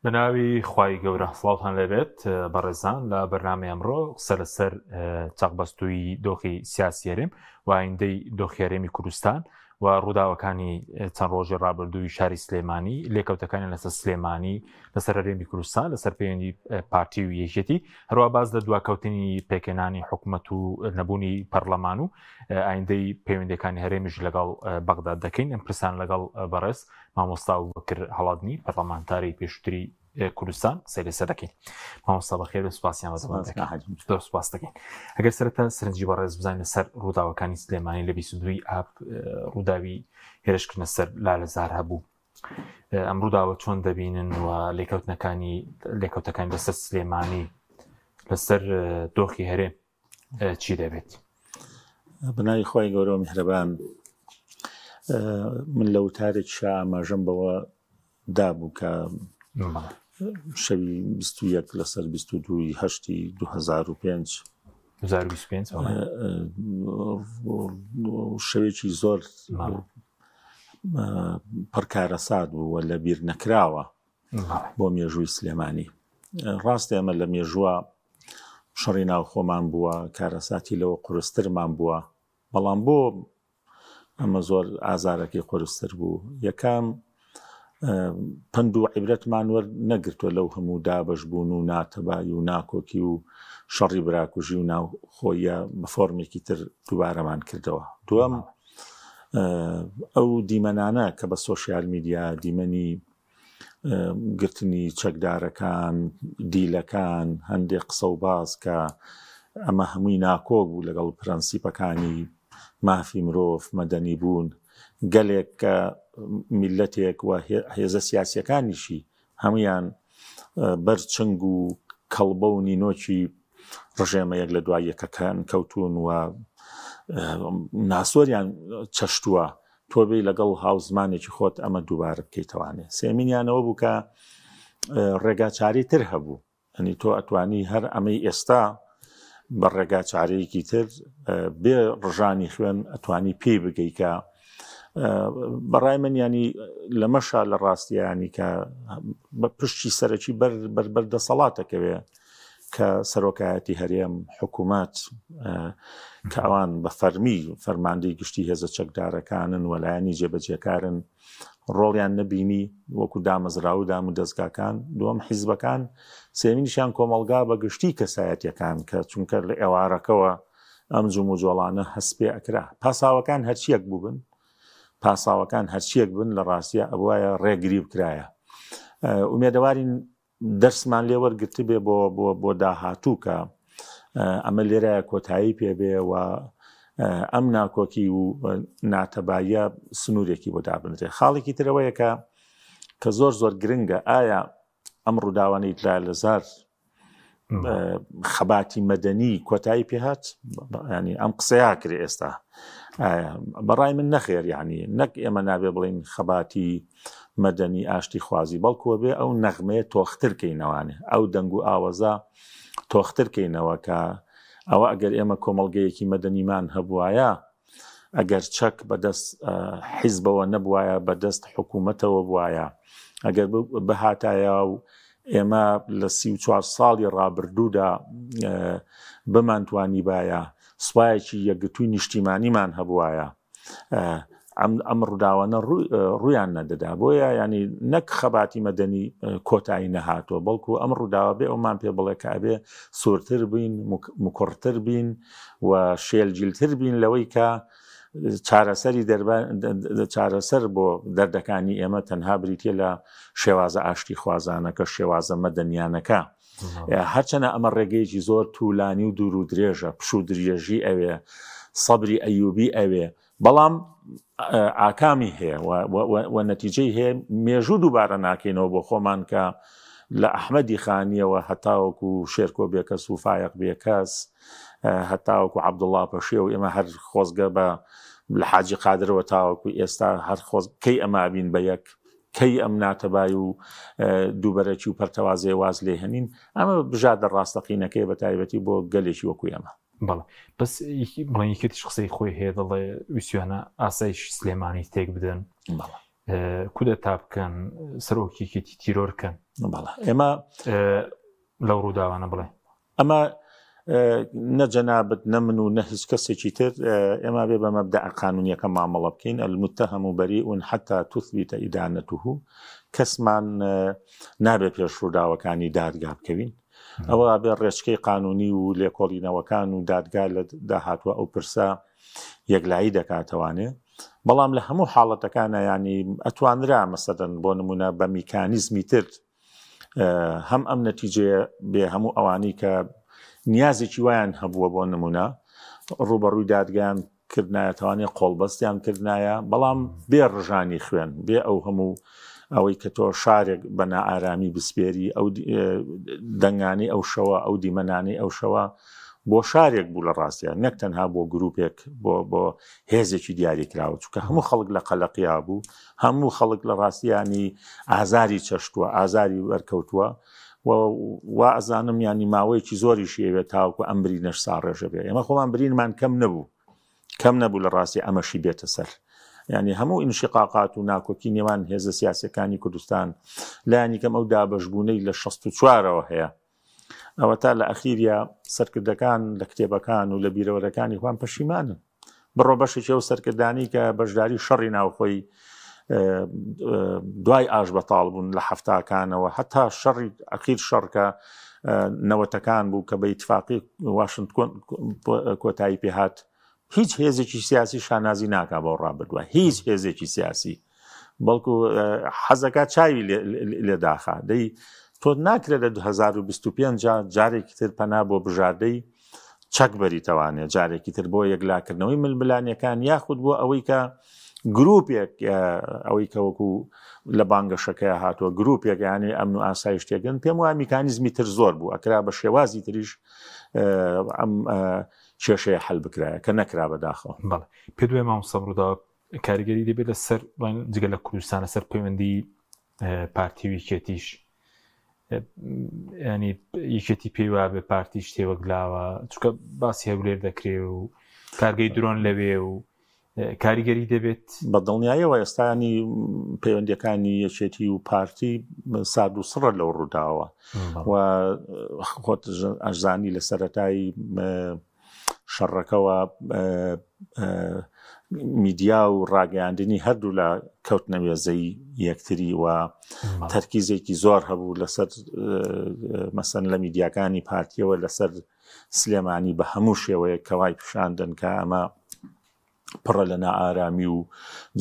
بە ناوی خوای گەورە سڵاوتان لێبێت بەڕێزان لە بەرنامەی ئەمڕۆ قسە لەسەر چەقبەستووی دۆخی سیاسی هەرێم و ئایندەی دۆخی هەرێمی کوردستان و ڕووداوەکانی چەند ڕۆژی ڕابردووی شاری سلێمانی لێکەوتەکانی لەسەر سلێمانی لەسەر هەرێمی کوردستان لەسەر پەیوەندی پارتی و یەکێتی هەروە باز لە دواکەوتنی پێکهێنانی حکومەت و نەبوونی پەرلەمان و ئایندەی پەیوەندەکانی هەرێمیش لەگەڵ بەغداد دەکەین ئەم پرسان لەگەڵ بەڕێز مامۆستا ئەبوبەکر هەڵادنی پەرلەمانتاری پێشووتری کوردستان قسەی لەسەر دەکەین مامۆستا بەخێر و سپاسیان زۆر سپاس دەکەین ئەگەر سەرەتا سەرنجی بەڕێز بزانین لەسەر ڕووداوەکانی سلێمانی لە 22 ئاب ڕووداوی هێرشکردنە سەر لالەزار هەبوو ئەم ڕووداوە چۆن دەبینن و لێکەوتنەکانی لێکەوتەکانی لەسەر سلێمانی لەسەر دۆخی هەرێم چی دەبێت؟ بەناوی خوای گەورە و میهرەبان من لە وتارێکیشا ئاماژەم بەوە دابوو کە شەوی 21 لەسەر 22 هەشتی 2005 2025 شەوێکی زۆر پڕکارەسات بوو و لە بیر نەکراوە بۆ مێژووی سلێمانی ڕاستە ئێمە لە مێژووە شەڕی ناوخۆمان بووە، کارەساتی لەوە قورسترمان بووە، بەڵام بۆ ئەمە زۆر ئازارەکەی قورستر بوو؟ یەکەم پەند و عیبرەتمان وەرنەگرتووە لەو هەموو دابەشبوون و ناتەبایی و ناکۆکی و شەڕی براکوژی و ناوخۆیە بە فۆرمێکی تر دووبارەمان کردەوە. دووەم ئەو دیمەنانە کە بە سۆشیال میدیا دیمەنی گرتنی چەکدارەکان، دیلەکان، هەندێک قسە و باس کە ئەمە هەمووی ناکۆک بوو لەگەڵ پرەنسیپەکانی مافی مرۆڤ، مەدەنی بوون، گەلێک کە میللەتێک و هێزە سیاسیەکانیشی هەمویان بەر چنگ و کەڵبە و نینۆکی ڕژێمە یەک لە دوای یەکەکان کەوتون و ناسۆریان چەشتووە تۆ بێی لەگەڵ هاوزمانێکی خۆت ئەمە دووبارە بکەیتەوانێ. سێمینیان ئەوە بوو کە ڕێگاچارەی تر هەبوو. ئەنی تۆ ئەتوانی هەر ئەمەی ئێستا بە ڕێگاچارەیەکی تر بێ ڕژانی خوێن ئەتوانی پێی بگەی کە بەڕای من ینی لەمەشا لە ڕاستیانی کە بە پشتی سەرەکی بەر بەر بەر دەسەڵاتەکەوێ کە سەرۆکایەتی هەرێم، حکوومەت، کە ئەوان بە فەرمی فەرماندەی گشتی هێزە چەکدارەکانن و لایەنی جێبەجێکارن، ڕۆڵیان نەبینی وەکو دامەزراو و دام و دەزگاکان، دووەم حیزبەکان، سێمینیشیان کۆمەڵگا بە گشتی کەسایەتیەکان کە چونکە لە ئێوارەکەوە ئەم جموجۆڵانە هەست پێ ئەکرا. پاساوەکان هەرچیەک بووبن، پاساوەکان هەرچیەک بن لە ڕاستیا ئەبوایە ڕێگری بکرایە. ئومێدەوارین دەرسمان لێ وەرگرتبێ بۆ بۆ بۆ داهاتوو کە ئەمە لێرە کۆتایی پێبێ و ئەم ناکۆکی و ناتەباییە سنوورێکی بۆ دابنرێ. خاڵێکی ترەوەیە کە کە زۆر زۆر گرنگە ئایا ئەم ڕووداوانەی لالەزار خەباتی مەدەنی کۆتایی پێهات ینی ئەم قسەیە کرێ ئێستا بەڕای من نەخێر ینی نەک ئێمە نابێ بڵین خەباتی مەدەنی ئاشتی خوازی بەڵکووە بێ ئەو نەغمەیە تۆختر کەینەوانێ ئەو دەنگ و ئاوەزە تۆختر کەینەوە کە ئەوە ئەگەر ئێمە کۆمەڵگەیەکی مەدەنیمان هەبوایە ئەگەر چەک بەدەست حیزبەوە نەبوایە بەدەست حکوومەتەوە بوایە ئەگەر بهاتایە و ئێمە لە 34 ساڵی ڕابردوودا بمانتوانیبایە سوپایەکی یەکگرتووی نیشتیمانیمان هەبوایە ئەم ئەم ڕووداوانە ڕوویان نەدەدا بۆیە ینی نەک خەباتی مەدەنی کۆتایی نەهاتووە بەڵکو ئەم ڕووداوە بێ ئەومان پێ بڵێ کە ئەبێ سوورتر بین مکڕتر بین و شێلگیلتر بین لەوەی کە چارەسەری چارەسەر بۆ دەردەکانی ئێمە تەنها بریتە لە شێوازە ئاشتی خوازانەکە شێوازە مەدەنیانەکە هەرچەنە ئەمە ڕێگەیەکی زۆر توولانی و دوور و درێژە پشوو درێژی ئەوێ سەبری ئەیوبی ئەوێ بەڵام ئاکامی هەیە و نەتیجەی هەیە مێژوو دووبارە ناکەینەوە بۆ خۆمان کە لە ئەحمەدی خانیەوە هەتاوەکو شێرکۆ بێکەس و فایەق بێکەس هەتاوەکو عەبدوڵڵا پەشێو ئێمە هەر خۆزگە بە لە حاجی قادرەوە تاوەکو ئێستا هەر خۆز کەی ئەمابین بە یەک کەی ئەم ناتەبای و دووبەرەکی و پەرتەوازەیە واز لێهێنین ئەمە بژاردە ڕاستەقینەکەی بە تایبەتی بۆ گەلێکی وەکو ئێمە. بەڵێ بەس بڵێن یەکێتیش قسەی خۆی هەیە دەڵێ ویستویانە ئاسایشی سلێمانی تێک بدەن. کودەتا بکەن سەرۆکی یەکێتی تیرۆر کەن بەڵێ ئێمە لەو ڕووداوانە بڵێ ئەمە نە جەنابت نە من و نە هیچ کەسێکی تر ئێمە بێ بە مەبدەع قانونیەکە مامەڵە بکەین المتهم بريء حتى تثبت إدانته کەسمان نابێ پێش ڕووداوەکانی دادگا بکەوین ئەوە بێ ڕێچکەی قانونی و لێکۆڵینەوەکان و دادگا لە داهاتوە ئەو پرسە یەکلایی دەکاتەوانێ بەڵام لە هەموو حاڵەتەکانە ینی ئەتوانرا مەسەدەن بۆ نمونە بە میکانیزمی تر هەم ئەم نەتیجەیە بێ هەموو ئەوانەی کە نیازێکی وایان هەبووە بۆ نمونە ڕوبەڕووی دادگایان کردنایە توانێ قۆڵبەستیان کردنایە بەڵام بێ ڕژانی خوێن بێ ئەو هەموو ئەوەی کە تۆ شارێک بە نائارامی بسپێری ئەو دەنگانی ئەو شەوە ئەو دیمەنانی ئەو شەوە بۆ شارێک بوو لە ڕاستە نەک تەنها بۆ گروپێک بۆ بۆ هێزێکی دیاریکراوە چونکە هەموو خەڵک لە قەلەقیا بوو هەموو خەڵک لە ڕاستیانی ئازاری چەشتووە ئازاری وەرکەوتووە و وا ئەزانم ینی ماوەیەکی زۆریشی ئەوێت تاوەکو ئەم برینەش ساڕێژە بێ ئێمە خۆمان برینمان کەم نەبوو کەم نەبوو لە ڕاستی ئەمەشی بێتە سەر ینی هەموو ئینشقاقات و ناکۆکی نێوان هێزە سیاسەکانی کوردستان لایەنی کەم ئەو دابەشبوونەی لە 64ەوە هەیە ئەوەتا لە ئەخیریا سەرکردەکان لە کتێبەکان و لە بیرەوەرەکانی خۆیان پەشیمانن بڕۆ بەشێکی ئەو سەرکردانی کە بەشداری شەڕی ناوخۆی دوای ئاش بەتاڵ بوون لە هەفتاکانەوە هەتا شەڕی ئەخیر شەڕکە نەوەتەکان بوو کە بە ئیتفاقی واشنتۆن کۆتایی پێهات هیچ هێزێکی سیاسی شانازی ناکا بەو ڕابردووە هیچ هێزێکی سیاسی بەڵکو حەزەکە چاوی لێداخا دەی تۆ ناکرێت لە 2025 جارێکی تر پەنا بۆ بژاردەی چەک بەریتەوانێ جارێکی تر بۆ یەکلاکردنەوەی ململانیەکان یاخود بۆ ئەوەی کە گروپێک ئەوەی کە وەکو لە بانگەشەکەی هاتووە گروپێک یانێ ئەمن و ئاسایش تێگەن پێم وایە میکانیزمی تر زۆر بوو ئەکرا بە شێوازی تریش ئەم کێشەیە حل بکرایە کە نەکرا بەداخەوە. بەڵێ پێت وایە مامۆستا ڕووداوە کاریگەری دەبێت لەسەر بڵێن جگە لە کوردستان لەسەر پەیوەندی پارتی و یەکێتیش ینی یەکێتی پێی وابێ پارتیش تێوەگلاوە چونکە باسی هەولێر دەکرێ و کارگەی درۆن لەوێ و کاریگەری دەبێت؟ بە دڵنیایەوە ئێستانی پەیوەندیەکانی یەکێتی و پارتی سارد و سڕە لەو ڕووداوە و خۆت ئەزانی لە سەتایی شەڕەکەوە میدیا و ڕاگەیاندنی هەردوو لە کەوتنە وێزەی یەکتری و تەرکیزێکی زۆر هەبوو لەسەر مەسەن لە میدیاکانی پارتیەوە لەسەر سلێمانی بە هەموو شێوەیەک کەوای پیشاندن کە ئەمە پڕە لە نائارامی و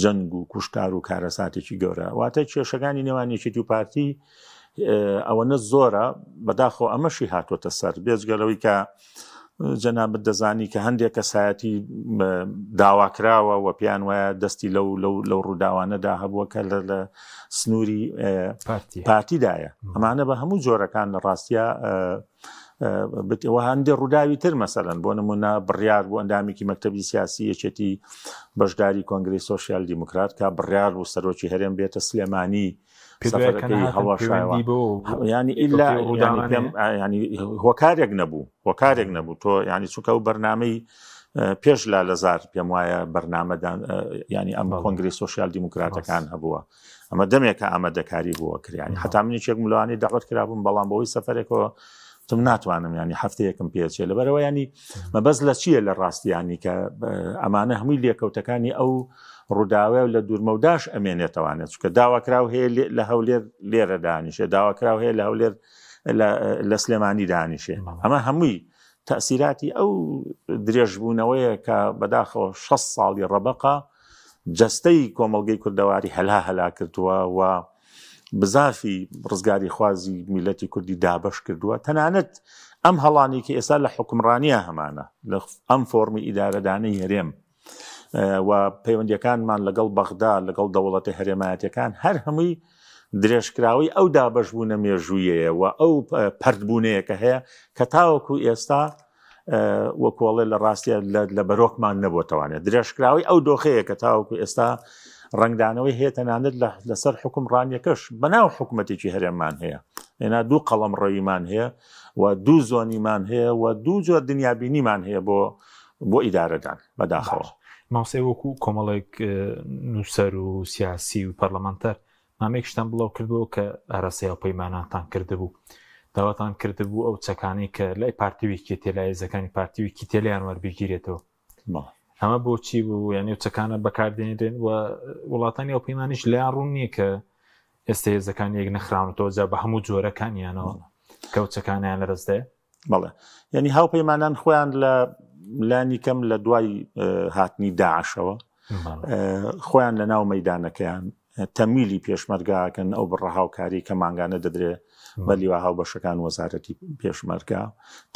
جەنگ و کوشتار و کارەساتێکی گەورە واتە کێشەکانی نێوان یەکێتی و پارتی ئەوەنە زۆرە بەداخەوە ئەمەشی هاتوۆتە سەر بێجگەلەوەی کە جەنابت دەزانی کە هەندێک کەسایەتی داواکراوە و پێیان وایە دەستی لەو لەو لەو ڕووداوانەدا هەبووە کە لە لە سنووری پارتیدایە ئەمانە بە هەموو جۆرەکان لە ڕاستە وە هەندێ ڕووداوی تر مەسەلەن بۆ نمونە بڕیار بۆ ئەندامێکی مەکتتەبی سیاسی یەکێتی بەشداری کۆنگری سوسیال دیموکرات کە بڕیار بوو سەرۆکی هەرێم بێتە سلێمانی سەفەرەکەی هەڵوەشایەوە ینی ئیلا ینی هۆکارێک نەبوو هۆکارێک نەبوو تۆ ینی چونکە ئەو بەرنمەی پێش لا لەزار پێم وایە بەرنامەدان ینی ئەم کۆنگری سوسیال دیموکراتەکان هەبووە ئەمە دەمێکە ئامادەکاری بووە کریانی حتا من یەکێک ملوانی داوت کرابووم بەڵام بەوەی سەفەرێکەوە تم ناتوانم ینی هەفتەیەکم پێچێ لەبەرەوە ینی مەبەست لە چییە لە ڕاستیانی کە ئەمانە هەمووی لێکەوتەکانی ئەو ڕووداوە و لە دوورمەوداش ئەمێنێتەوانێت چکە داواکراو هەیە لە هەولێر لێرە دانیشێ داواکراو هەیە لە هەولێر لە سلێمانی دانیشێ ئەمە هەمووی تەسیراتی ئەو درێژبوونەوەیە کە بەداخەوە 6 ساڵی ڕەبقە جەستەی کۆمەڵگەی کوردەواری هەلا هەلا کردووە و بزافی ڕزگاریخوازی میلەتی کوردی دابەش کردووە تەنانەت ئەم هەڵانی کە ئێستا لە حکومڕانیە هەمانە لە ئەم فۆرمی ئیدارەدانەی هەرێم و پەیوەندیەکانمان لەگەڵ بەغدا لەگەڵ دەوڵەتە هەرێمایەتەکان هەر هەمووی درێژکراوەی ئەو دابەشبوونە مێژوویەیە و ئەو پەرتبوونەیە کە هەیە کە تاوەکو ئێستا وەکۆڵێ لە ڕاستە لە بەرۆکمان نەبووتەوانێت درێژکراوەی ئەو دۆخەیە کە تاوەکو ئێستا ڕنگدانەوەی هەیە تەنانەت لەسەر حکوم ڕانیەکەش بەناو حکوومەتێکی هەرێممان هەیە ئێنا دوو قەڵەم ڕەویمان هەیە و دوو زۆنیمان هەیە و دوو جۆر دنیابینیمان هەیە بۆ بۆ ئیدارەدان بەداخەوە. مامۆستای وەکو کۆمەڵێک نووسەر و سیاسی و پەرلەمانتار نامەیەکشتان بڵاو کردەوە کە ئاراستەی هاوپەیمانانتان کردبوو داواتان کردبوو ئەو چەکانەی کە لای پارتی و یەکێتی لای هێزەکانی پارتی و یەکێتی لێیان وەربگیرێتەوە ئەمە بۆچی بوو یعنی ئەو چەکانە بەکاردێنرێن و وڵاتانی ئەو پەیمانیش لایان ڕوون نییە کە ئێستا هێزەکان یەک نەخراونەتەوە جا بە هەموو جۆرەکانیانەوە کە ئەو چەکانیان لەدەستدایە بەڵێ یعنی هاوپەیمانان خۆیان لە لانی کەم لە دوای هاتنی داعشەوە خۆیان لە ناو مەدانەکەیان تەمیلی پێشمەرگاکەن ئەو بڕە هاوکاری کە مانگانە دەدرێ بە لیوا هاوبەشەکان وەزارەتی پێشمەرگا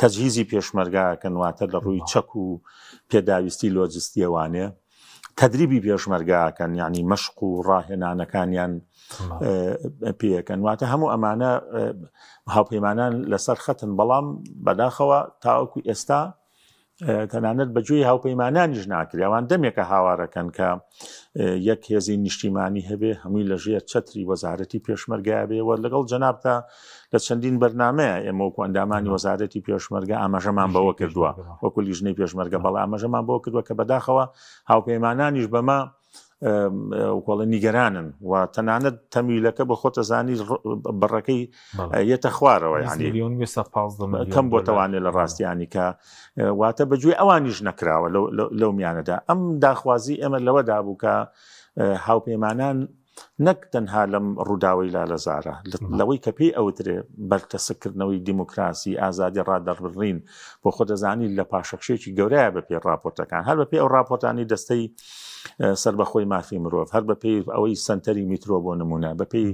تەجهیزی پێشمەرگاکەن واتە لە ڕووی چەک و پێداویستی لۆجستیەوانێ تەدریبی پێشمەرگاکەن یعنی مەشق و ڕاهێنانەکانیان پێەکەن واتە هەموو ئەمانە هاوپەیمانان لەسەر خەتن بەڵام بەداخەوە تاوەکو ئێستا تەنانەت بەگوێی هاوپەیمانانیش ناکرێ ئەوان دەمێکە هاوارەکەن کە یەک هێزی نیشتیمانی هەبێ هەمووی لە ژێر چەتری وەزارەتی پێشمەرگە بێ و لەگەڵ جەنابتا لە چەندین بەرنمەیە ئێمە وەکو ئەندامانی وەزارەتی پێشمەرگە ئاماژەمان بەوە کردووە وەکو لیژنەی پێشمەرگە بەڵێ ئاماژەمان بۆ کردووە کە بەداخەوە هاوپەیمانانیش بەمە وەڵە نیگەرانن و تەنانەت تەمیلەکە بە خۆتە زانی بڕەکەی یەتە خوارەوە ینی کەم بۆ تەوانێت لە ڕاستیانی کە واتە بەگوێ ئەوانیش نەکراوە لەو میانەدا ئەم داخوازی ئێمە لەوەدا بوو کە هاوپەیمانان نەک تەنها لەم ڕووداوەی لالەزارە، لەوەی کە پێی ئەوترێ بەرتەسککردنەوەی دیموکراسی، ئازادی ڕادەربڕین، بۆ خۆ دەزانی لە پاشەکشێکی گەورەیە بە پێی ڕاپۆرتەکان، هەر بە پێی ئەو ڕاپۆرتانەی دەستەی سەربەخۆی مافی مرۆڤ، هەر بە پێی ئەوەی سەنتەری میترۆ بۆ نمونە، بە پێی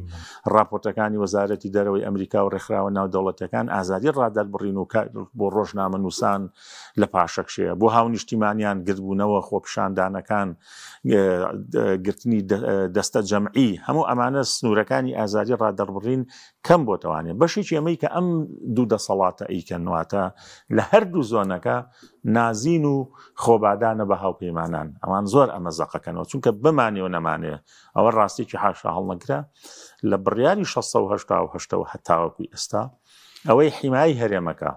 ڕاپۆرتەکانی وەزارەتی دەرەوەی ئەمریکا و ڕێکخراوە ناودەوڵەتیەکان ئازادی ڕادەربڕین و بۆ ڕۆژنامەنووسان لە پاشەکشەیە، بۆ هاونیشتیمانیان گردبوونەوە، خۆپیشاندانەکان، گرتنی دەستە جەمعی، هەموو ئەمانە سنوورەکانی ئازادی ڕادەربڕین کەم بۆتەوانێ. بەشێکی ئەمەی کە ئەم دوو دەسەڵاتە ئەیکەن واتە لە هەردوو زۆنەکە نازین و خۆبادانە بە هاوپەیمانان، ئەوان زۆر ئەمە زەقەکەنەوە، چونکە بمانێ و نەمانێ ئەوە ڕاستیەکی حاشا هەڵنەگرە لە بڕیاری 688 ەوە هەتاوەکو ئێستا ئەوەی حیمای هەرێمەکە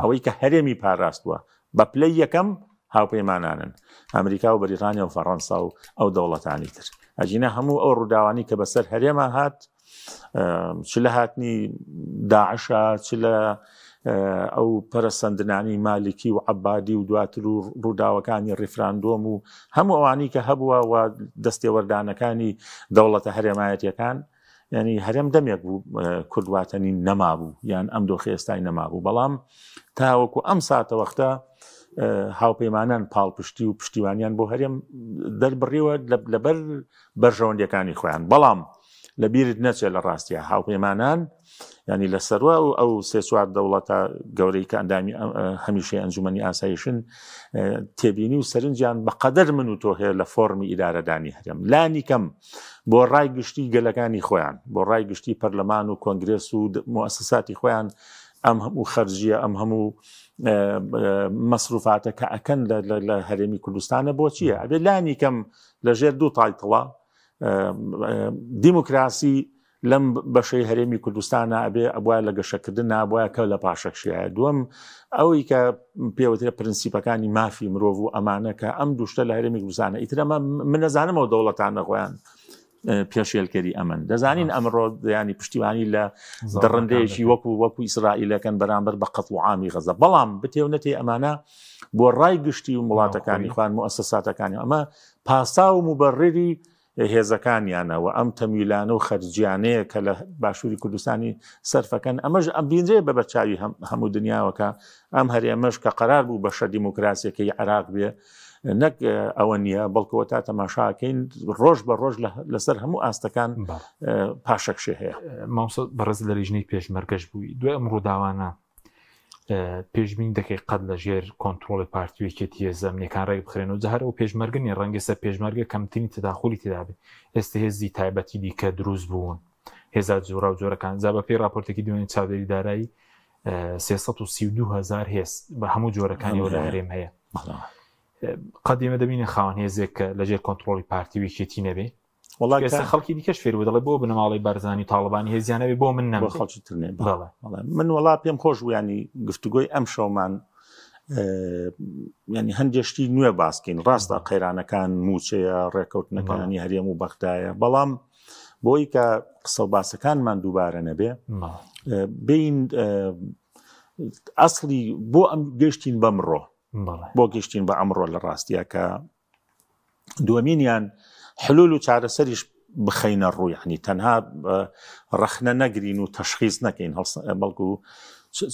ئەوەی کە هەرێمی پاراستووە بە پلەی یەکەم هاوپەیمانانن ئەمریکا و بەریتانیا و فەڕەنسا و ئەو دەوڵەتانی تر ئەجینا هەموو ئەو ڕووداوانی کە بەسەر هەرێما هات چ لە هاتنی داعشە چ لە ئەو پەرەسەندنانی مالکی و عبادی و دواتر و ڕووداوەکانی ڕیفراندۆم و هەموو ئەوانی کە هەبووە و دەستێوەردانەکانی دەوڵەتە هەرێمایەتەکان ینی هەرێم دەمێک بوو کورد واتەنی نەمابوو یان ئەم دۆخی ئێستای نەمابوو بەڵام تاوەکو ئەم ساتەوەختە هاوپەیمانان پاڵپشتی و پشتیوانیان بۆ هەرێم دەربڕیوە لەبەر بەرژەوەندیەکانی خۆیان بەڵام لە بیرت نەچێت لە ڕاستە هاوپەیمانان ینی لە سەروە و ئەو سێ چوار دەوڵەتە گەورەی کە ئەندامی هەمیشەی ئەنجومەنی ئاسایشن تێبینی و سەرنجیان بەقەدەر من و تۆ هەیە لە فۆرمی ئیدارەدانی هەرێم لانی کەم بۆ ڕای گشتی گەلەکانی خۆیان بۆ ڕای گشتی پەرلەمان و کۆنگرێس و موسساتی خۆیان ئەم هەموو خەرجیە ئەم هەموو مەسروفاتە کە ئەکەن لە هەرێمی کوردستانە بۆچیە ئەبێ لانی کەم لە ژێر دوو title ە دیموکراسی لەم بەشەی هەرێمی کوردستانە ئەبێ ئەبوایە لە گەشەکردن نابواە کە لە پاشەکشایە دووەم ئەوەی کە پێوترە پرنسیپەکانی مافی مرۆڤ و ئەمانە کە ئەم دوشتە لە هەرێمی کوردستانە ئیتر ئەمە من نەزانمەوە دەوڵەتان نەخۆیان پێشێلکەری ئەمن دەزانین ئەمڕۆ ینی پشتیوانی لە دڕندەیەکی وەکو وەکو ئیسرائیلەکەن بەرامبەر بە قەتڵ و عامی غەزە بەڵام بتێو نەتێ ئەمانە بۆ ڕای گشتی و وڵاتەکانی خوان موسساتەکانی ئەمە پاسا و مبرری هێزەکانیانە و ئەم تەمویلانە و خەرجیانەیە کە لە باشووری کوردستانی سەرفەکەن ئەمەش ئەم بینرێ بە بەرچاوی هەموو دنیاوە کە ئەم هەرێمەش کە قەرار بوو بەشە دیموکراسیەکەی عێراق بێ نەک ئەوە نییە بەڵکەوە تا تەماشاکەین ڕۆژ بە ڕۆژ لەسەر هەموو ئاستەکان پاشەکشێ هەیە. مامۆستا بەڕێز لە لیژنەی پێشمەرگەش بووی دوای ئەم ڕووداوانە پێشبینی دەکەی قەت لە ژێر کۆنترۆڵی پارتی و یەکێتی هێزە ئەمنیەکان ڕێک بخرێن و جەهر ئەو پێشمەرگە نیە ڕەنگە سەر پێشمەرگە کەمترین تەداخولی تێدا بێ ئێستا هێزی تایبەتی دیکە دروست بوون هێزا جۆرا و جۆرەکان جا بە پێی ڕاپۆرتێکی دوێنێ چاودێری دارایی 332 هزار هێز بە هەموو جۆرەکانی لە هەرێم هەیە قەت ئێمە دەبینە خاوەن هێزێک کە لەژێر کۆنترۆڵی پارتی و یەکێتی نەبێ وڵا ئێستا خەڵکی دیکەش فێر بوو دەڵێ بۆ بنەماڵەی بارزانی و تاڵەبانی هێزیان هەبێ بۆ من نەم خەڵکی تر نێ بەڵێ من وەڵا پێم خۆش بوو ینی گفتوگۆی ئەم شەومان ینی هەندێک شتی نوێ باسکەین ڕاستە قەیرانەکان موچەیە ڕێکەوتنەکانی هەرێم و بەغدایە بەڵام بۆی کە قسە و باسەکانمان دووبارە نەبێ بین ئەسڵی بۆ ئەم گەشتین بەمڕۆ بۆ گەشتین بە ئەمڕۆ لە ڕاستیە کە دووەمینیان حلول و چارەسەریش بخەینە ڕوو یعنی تەنها ڕەخنە نەگرین و تەشخیص نەکەین بەڵکو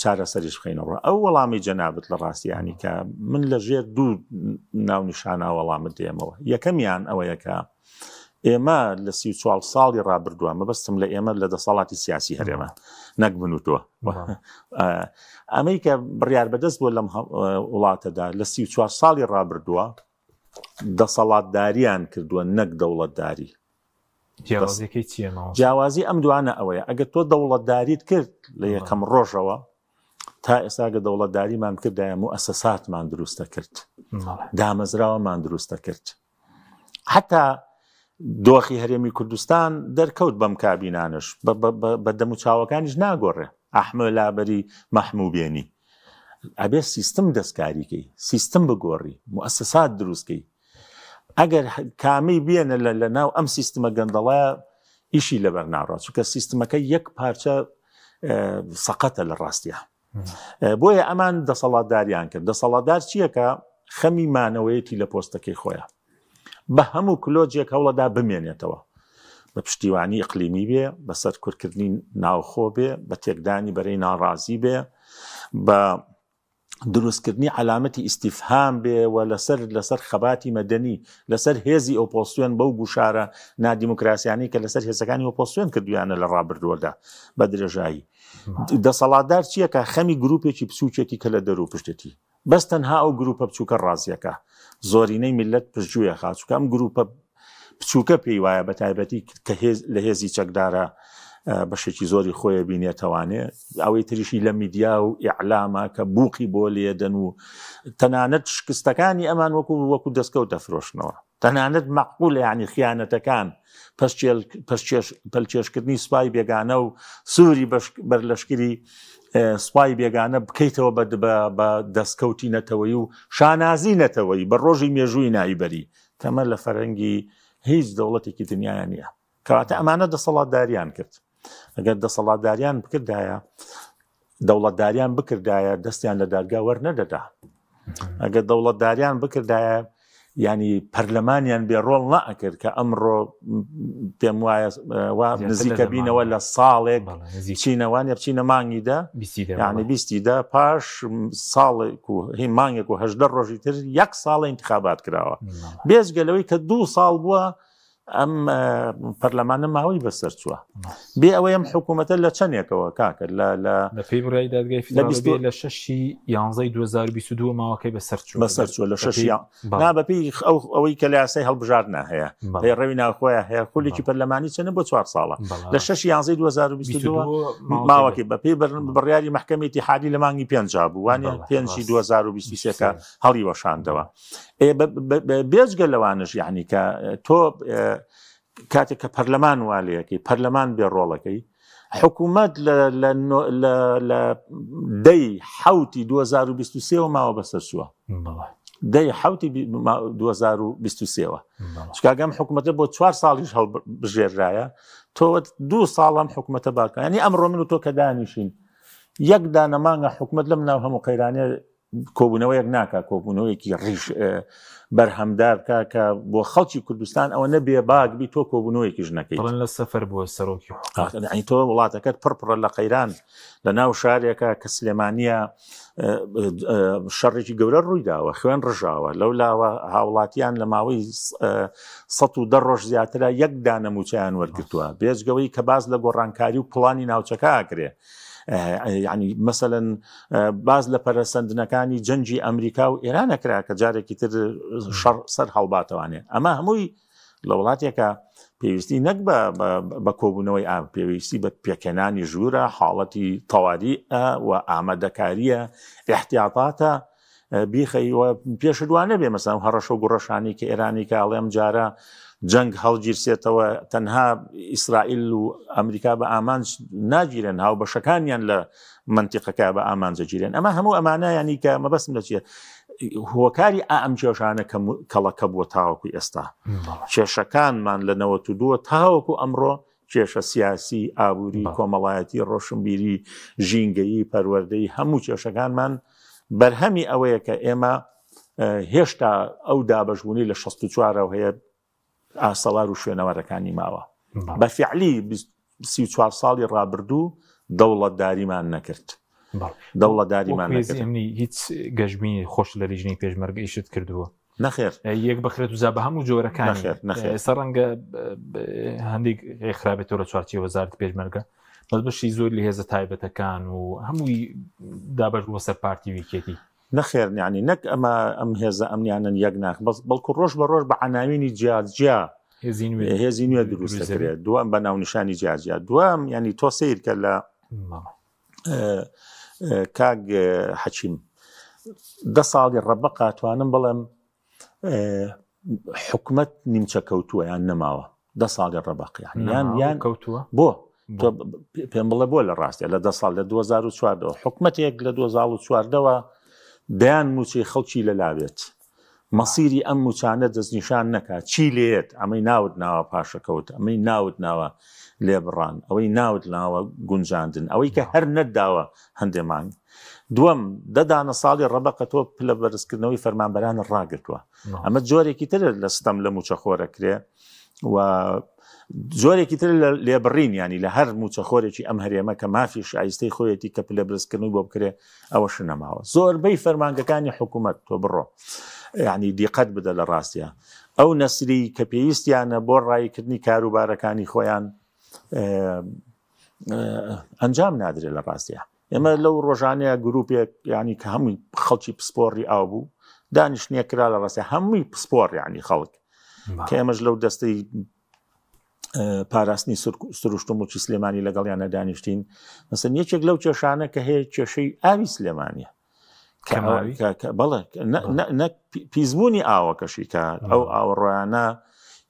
چارەسەریش بخەینە ڕوو ئەو وەڵامی جەنابت لە ڕاستیانی کە من لە ژێر دوو ناونیشانە وەڵامت دێمەوە یەکەمیان ئەوەیە کە ئێمە لە 34 ساڵی ڕابردووە مەبەستم لە ئێمە لە دەسەڵاتی سیاسی هەرێمە نەک من و تۆ ئەمەی کە بڕیار بەدەست بووە لەم وڵاتەدا لە 34 ساڵی ڕابردووە دەسەڵاتداریان کردووە نەک دەوڵەتداری. جیاوازیەکەی چییە مامۆستا؟ جیاوازی ئەم دوانە ئەوەیە ئەگەر تۆ دەوڵەتداریت کرد لە یەکەم ڕۆژەوە تا ئێستا گە دەوڵەتداریمان کردایە موئەسەساتمان دروستە کرد دامەزراوەمان دروستە کرد حتا دۆخی هەرێمی کوردستان دەرکەوت بەم کابینانش بە دەموچاوەکانیش ناگۆڕێ ئەحمە لابەری مەحموبێنی ئەبێ سیستم دەستکاریکەی سیستم بگۆڕی موئەسەسات دروستکەی ئەگەر کامی بێنە لە ناو ئەم سیستمە گەندەڵە ئیشی لەبەر ناڕات چونکە سیستمەکە یەک پارچە سەقەتە لە ڕاستە بۆیە ئەمان دەسەڵاتداریان کرد دەسەڵاتدار چییە کە خەمی مانەوەیەتی لە پۆستەکەی خۆیان بە هەموو کلۆجێک هەوڵەدا بمێنێتەوە بە پشتیوانی ئیقلیمی بێ بە سەرکورکردنی ناوخۆ بێ بە تێکدانی بەرەی ناڕازی بێ بە دروستکردنی عەلامەتی ئیستیفهام بێ و لەسەر لەسەر خەباتی مەدەنی لەسەر هێزی ئۆپۆسیۆن بەو گوشارە نادیموکراسیانی کە لەسەر هێزەکانی ئۆپۆسیۆن کردویانە لە ڕابردووەدا بە درێژایی دەسەڵاتدار چییە کە خەمی گروپێکی بچووکێکی کە لە دەرو پشتێتی بەس تەنها ئەو گروپە بچووکە ڕازیەکە زۆرینەی میلەت پشتگوێ خا چونکە ئەم گروپە بچووکە پێی وایە بە تایبەتی کە هێز لە هێزی چەکدارە بەشێکی زۆری خۆیە بینێتەوانێ ئەوەی تریشی لە میدیا و ئیعلامە کە بوقی بۆ لێدەن و تەنانەت شکستەکانی ئەمان وەکو وەکو دەستکەوت دەفرۆشنەوە تەنانەت مەعقولە یانی خیانەتەکان، پەلکێشکردنی سوپای بێگانە و سووری بەرلەشکری سوپای بێگانە بکەیتەوە بە دەستکەوتی نەتەوەی و شانازی نەتەوەی بە ڕۆژی مێژووی نایبەری کەمە لە فەرەنگی هیچ دەوڵەتێکی دنیاە نییە. کەواتە ئەمانە دەسەڵاتداریان کرد ئەگەر دەسەڵاتداریان بکردایە دەوڵەتداریان بکردایە دەستیان لە دادگا وەرنەدەدا ئەگەر دەوڵەتداریان بکردایە ینی پەرلەمانیان بێ ڕۆڵ نەئەکرد کە ئەمڕۆ پێم وایە وا نزیکە بینەوە لە ساڵێک چینەوانە بچینە مانگی دە ینی بیستی دە پاش ساڵێک و هی مانگێک و هەدە ڕۆژی تر یەک ساڵە انتخابات کراوە بێزگە لەوەی کە دوو ساڵ بووە ئەم پەرلەمانە ماوەی بەسەر چووە بێ ئەوەی ئەم حکوومەتە لە چەندێکەوە کاکە لە لە بەپێی بڕیاری دادگای فیدراڵی لە شەشی یانزەی 2022 ماوەکەی بەسەر چوو بەسەر چووە لە شەشی نا بەپێی ئەو ئەوەی کە لە یاسای هەڵبژاردنە هەیە پەیڕەوی ناوخۆیە هەیە خولێکی پەرلەمانی چەنە بۆ چوار ساڵە لە شەشی یانزەی 2022 ماوەکەی بەپێی بڕیاری مەحکەمەی ئیتیحادی لە مانگی پێنجا بوو وانە پێنجی 2023 کە هەڵیوەشاندەوە بێجگە لەوانش یعنی کە تۆ کاتێک کە پەرلەمان والەکەی پەرلەمان بێ ڕۆڵەکەی حکوومەت لە دەی حوتی 2023 ماوە بەسەر چووە دەی حوتی 2023ەوە چکاگەم حکوومەتە بۆ چوار ساڵیش هەڵ بژێرایە تۆ دوو ساڵم حکوومەتە باکانی ئەمڕۆ من و تۆ کە دانیشین یەک دانەمانگە حکوومەت لەم ناو هەموو قەیرانێ کۆبوونەوەیەک ناکا کۆبوونەوەیەکی ڕیش بەرهەمدار بکا کە بۆ خەڵکی کوردستان ئەوە نەبێ باک بی تۆ کۆبوونەوەیەکیش نەکەیت دەڵێن لە سەفەر بووە سەرۆکی حکومەت یعنی تۆ وڵاتەکەت پڕ پڕە لە قەیران لە ناو شارێکە کە سلێمانیە شەڕێکی گەورە ڕوویداوە خوێن ڕژاوە لەو لاوە هاوڵاتیان لە ماوەی 110 ڕۆژ زیاترە یەک دانە موچەیان وەرگتووە بێجگەوەی کە باز لە گۆڕانکاری و پڵانی ناوچەکە ئاکرێ یعنی مەسەلەن باز لە پەرەسەندنەکانی جەنگی ئەمریکا و ئێران نەکرا کە جارێکی تر شەڕ سەر هەڵباتەوانێ ئەمە هەمووی لە وڵاتێکە پێویستی نەک بە کۆبوونەوەی ئام پێویستی بە پێکهێنانی ژوورە حاڵەتی تەواری و ئامادەکاریە احتیاطاتە. بیخەی و پێشت وا نەبێ مەسەن هەڕەشە و گوڕەشانی کە ئێرانی کە ئەڵێم جارە جەنگ هەڵگیرسێتەوە تەنها ئیسرائیل و ئەمریکا بە ئامانج ناگیرن هاوبەشەکانیان لە منتیقەکە بە ئامانجەگیرێن ئەمە هەموو ئەمانە ینی کە مەبەستم لە چیە هۆکاری ئەم کێشانە کەڵەکە بووە تاوەکو ئێستا کێشەکانمان لە 92 تاوەکو ئەمڕۆ کێشە سیاسی، ئابووری، کۆمەڵایەتی، ڕۆشنبیری، ژینگەیی، پەروەردەیی، هەموو کێشەکانمان بەرهەمی ئەوەیە کە ئێمە هێشتا ئەو دابەشبوونەی لە 64 ەوە هەیە ئاسەوار و شوێنەوارەکانی ماوە. بە فعلی 34 ساڵی ڕابردوو دەوڵەتداریمان نەکرد. دەوڵەتداریمان نەکرد. هیچ گەشبینی خۆش لە لیژنەی پێشمەرگە ئیشت کردووە؟ نەخێر یەک بخرێت و زا بە هەموو جۆرەکان ئێستا ڕەنگە هەندێک خراپێتەوە لە چوارچی وەزارت پێشمەرگە بەس بەشی زۆر لە هێزە تایبەتەکان و هەمووی دابەش بووە سەر پارتی ویکێتی نەخێر ینی نەک ئەمە ئەم هێزە ئەمنیانن یەک ناخ بەس بەڵکو ڕۆژ بە ڕۆژ بە عەناوینی جیاجیا هێزی نوێ دروست دەکرێت دووەم بە ناونیشانی جیاجیا دووەم ینی تۆ سیر کە لە کاک حەکیم دە ساڵی ڕەبەقا توانم بڵێم حکومت نیمچە کەوتووە یان نەماوە دە ساڵی ڕەبەق یان یان کەوتووە بۆ پێم بڵێ بۆ لە ڕاستە لە دە ساڵ لە 2014ەوە حکومەتێک لە 2014ەوە دەیان موچەی خەڵکی لەلاوێت مەسیری ئەم موچانە دەستنیشان نەکا چی لێیەت ئەمەی ناوت ناوە پاشەکەوت ئەمەی ناوت ناوە لێبڕان ئەوەی ناوت ناوە گونجاندن ئەوەی کە هەر نەتداوە هەندێ مانگ دووەم دە دانە ساڵی ڕەبەقە تۆ پلە بەرزکردنەوەی فەرمانبەران ڕاگرتووە ئەمە جۆرێکی تر لە ستەم لە موچەخۆرەکرێ و جۆرێکی تر لە لێبڕین ینی لە هەر موچەخۆرێکی ئەم هەرێمە کە مافی شایستەی خۆیەتی کە پلە بەرزکردنەوەی بۆ بکرێ ئەوەش نەماوە زۆربەی فەرمانگەکانی حکوومەت تۆ بڕۆ یعنی دیقەت بدە لە ڕاستە ئەو نەسری کە پێویستیانە بۆ ڕایکردنی کاروبارەکانی خۆیان ئەنجام نادرێت لە ڕاستە ئێمە لەو ڕۆژانەیە گروپێک ینی کە هەمووی خەڵکی پسپۆڕی ئاو بوو دانیشتنیە کرا لە ڕاستە هەمووی پسپۆڕ ینی خەڵک کە ئێمەش لەو دەستەی پاراستنی سروشت و موڵکی سلێمانی لەگەڵیانە دانیشتین مەسەن یەکێک لەو کێشانە کە هەیە کێشەی ئاوی سلێمانە بەڵێ نەک پیسبوونی ئاوەکەشی کە ئەو ئاوەڕۆیانە